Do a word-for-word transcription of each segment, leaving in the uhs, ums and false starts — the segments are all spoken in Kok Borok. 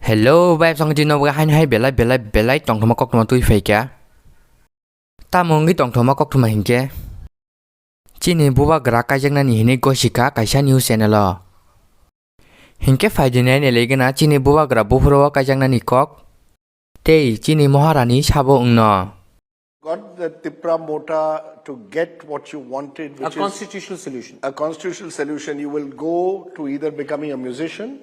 Hello, bai song chini nobo hain hai belai belai belai tongthoma koktoma twi phaikha. Tamo wngwi tongthoma koktoma hinkhe chini bubagra kaijaknani hinwi gosikha kaisa news channel o. Hinkhe phaidi nainai lagina chini bubagra buphuru o kaijaknani kok tei chini Maharani sabo wngno. Got the Tipra Motha to get what you wanted, which A is constitutional solution. A constitutional solution. You will go to either becoming a musician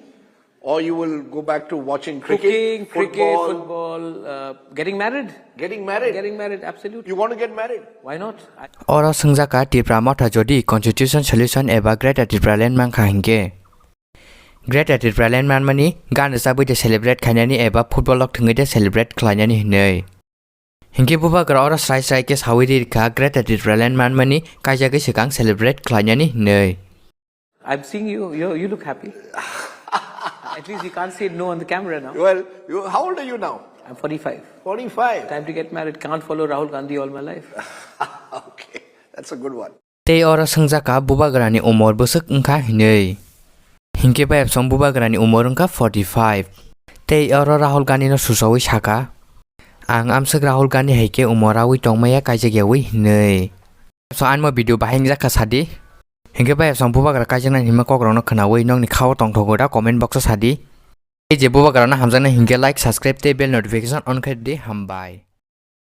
or you will go back to watching cricket, Cooking, cricket, football. Football, uh, getting married. Getting married. Getting married, absolutely. You want to get married? Why not? I Oro swngjaka Tipra Motha jodi constitution solution eba Greater Tipraland mankha hinkhe, Greater Tipraland manmani gan rwchabwi de celebrate khainani eba football rok thwngwi de celebrate khlainani hinwi. Hinkhe bubagra oro srai srai khe sawi ri rikha Greater Tipraland manmani kaijagwi swkang celebrate khlainani hinwi. I'm seeing you, you, you look happy. At least you can't say no on the camera now. Well, you, how old are you now? I'm forty-five. Forty-five. Time to get married. Can't follow Rahul Gandhi all my life. Okay, that's a good one. Tei oro swngjaka bubagrani umor bwswk wngkha hinwi. Hinkhe bayapsong bubagrani umor wngkha forty-five. Tei oro Rahul Gandhino susawi saka, "Ang amswk Rahul Gandhi hai khe umor rawi tongmaya kaijak yawi," hinwi. So anmo video bahai wngjakha sadi. Hinkhe bayapsong bubagra kaijaknani hima kokrokno khwnawi nokni khao tongthogo da comment box o sadi. Tei je bubagrano hamjaknai hinkhe like, subscribe tei bell notification on khe di, hambai.